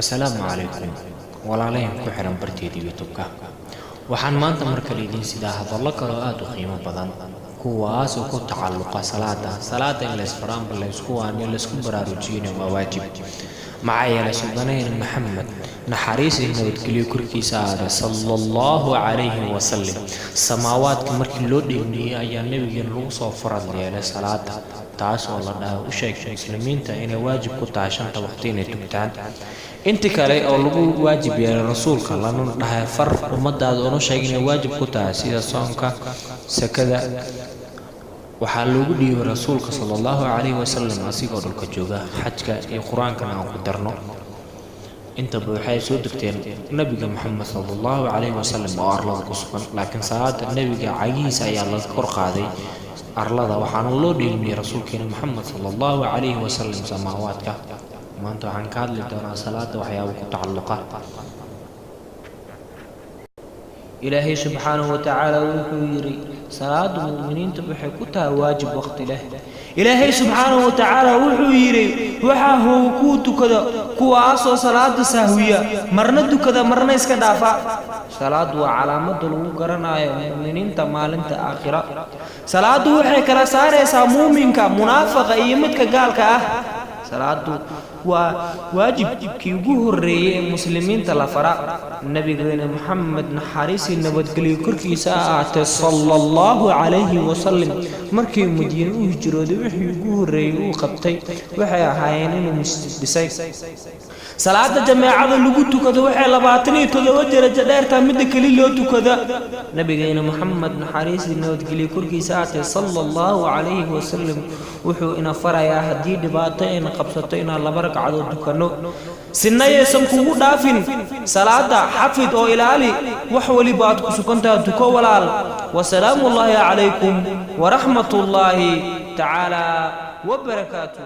Assalaamu calaykum walaalahan ku xiran barteeda YouTube-ka. Waxaan maanta mar kale idiin sidaa hadallo kaloo aada u qiimo badan, kuwaas oo ku tacalluqa salaada. Salaada in laysfaraanba, laysku waaniyo, laysku baraarujiyana waa waajib. Maxaa yeelay, suubanahayna Maxamed, naxariis iyo nabadgelyo korkiisa ahaada, sala Allahu calayhi wasalam, samaawaadka markii loo dheelmiyey ayaa nebigeena lagu soo farad yeelay salaada, taas oo la dhaha: u sheeg muslimiinta inay waajib ku tahay shanta waqti inay tugtaan. Inti kale oo lagu waajib yeelay rasuulka, lana dhahay far ummadaada oona sheeg inay waajib ku tahay, sida soonka, sakada, waxaa loogu dhiibay rasuulka sala Allahu calayhi wasalam asigoo dhulka jooga. Xajka iyo Qur-aankana aan ku darno, intaba waxay soo degteen nabiga Maxamed sala Allahu calayhi wasalam oo arlada ku sugan. Laakiin salaada nebiga cagihiisa ayaa laga kor qaaday arlada, waxaana loo dheelmiyey rasuulkeena Maxamed sala Allahu calayhi wasalam samaawaadka. Maanta waxaan ka hadli doonaa salaada waxyaabo ku tacalluqa. Ilaahay subxaanahu watacaala wuxuu yidhi: salaadu mu'miniinta waxay ku tahay waajib waqti leh. Ilaahay subxaanahu watacaala wuxuu yidhi: waxaa hooga kuwa tukada kuwaasoo salaada sahwiya, marna dukada, marna iska dhaafa. Salaadu waa calaamada lagu garanayo mu'miniinta maalinta aakhira. Salaadu waxay kala saaraysaa muuminka, munaafaqa iyo midka gaalka ah. Salaadu waa waajibkii ugu horreeyey ee muslimiinta la fara. Nabigeena Maxamed, naxariisii nabadgelyo korkiisa ahaatee, sala Allahu calayhi wasalam, markii Madiine u hijrooday, wixii ugu horreeyey uu qabtay waxay ahaayeen inuu masjid dhisay. Salaada jameecada lagu tukado waxay 27 darajo dheertaa midda keli loo tukada. Nabigeena Maxamed, naxariisii nabadgelyo korkiisa ahaatee, sala Allahu calayhi wasalam, wuxuu ina farayaa haddii dhibaato ayna qabsato inaan laba ragcadood tukanno. Sinayaysan kugu dhaafin salaada, xafid oo ilaali. Wax weliba aad ku sugantaha tuko, walaal. Wasalaamu ullaahi calaykum waraxmat ullaahi tacaala wabarakaatu.